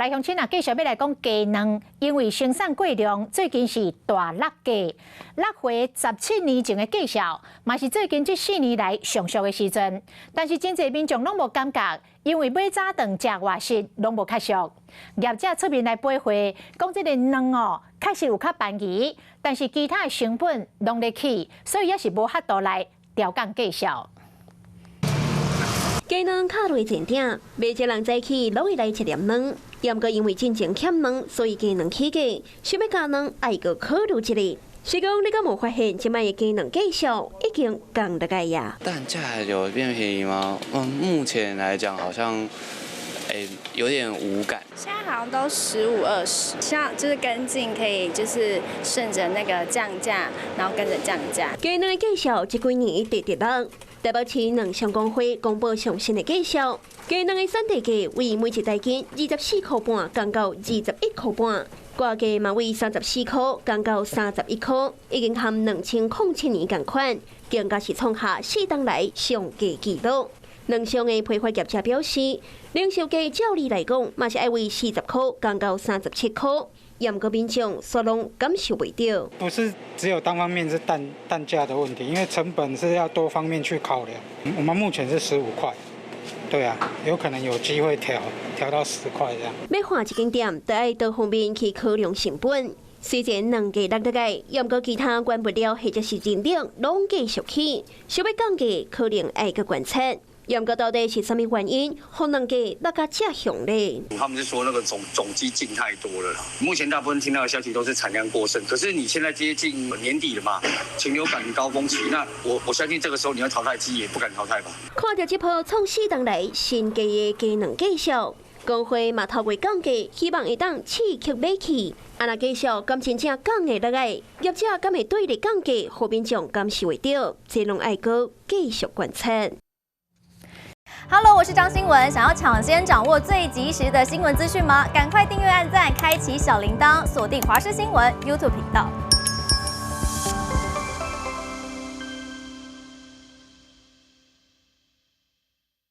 來鄉親啊，繼續欲來講雞卵，因為生產過量，最近是大落價，落回17年前的價數，嘛是最近這4年來上俗的時陣。但是真濟民眾攏無感覺，因為買早頓食外食攏無較俗。業者出面來回話，講這个卵哦，確實有較便宜，但是其他的成本攏咧起，所以也是無法度來調降價數。雞卵敲落前鼎，袂少人早起攏會來一粒卵。毋過因為進前欠卵，所以雞卵起價。想欲加卵，愛閣考慮一下。是講你敢無發現，這擺的雞卵價數已經降落來呀？蛋價有變便宜嗎？嗯，目前來講好像，有點無感。現在好像都15、20，像就是跟進可以就是順着那個降價，然後跟着降價。雞卵的價數這幾年直直落。台北市卵商公會公布上新的價數，雞卵的產地價為每一大斤24塊半，降到21塊半；割價嘛為34塊，降到31塊，已經和2007年仝款，更加是創下四冬來上低紀錄。卵商的批發業者表示，零售價照理來講，嘛是愛為40塊降到37塊。毋過民眾煞攏感受袂著。不是只有單方面是蛋價的問題，因為成本是要多方面去考量。我們目前是15塊，對啊，有可能有機會調到10塊這樣。欲換一間店，就愛多方面去考量成本。雖然卵價落落來，毋過其他原物料或者是人力攏繼續起，想欲降價可能愛閣觀察。毋過到底是啥物原因，予卵價落甲遮凶咧？他們是說那個種雞進太多了。目前大部分聽到的消息都是產量過剩，可是你現在接近年底了嘛，禽流感高峰期，那我相信這個時候你要淘汰雞也不敢淘汰吧？看著這波創四冬來新低的雞卵價數，公會嘛透過降價，希望會當刺激買氣。啊，若價數敢真正降會落來，業者敢會對咧降價，予民眾感受會著，這攏愛閣繼續觀察。 Hello，我是張新文。想要搶先掌握最及時的新聞資訊嗎？趕快訂閱、按讚、開啟小鈴鐺，鎖定華視新聞 YouTube 頻道。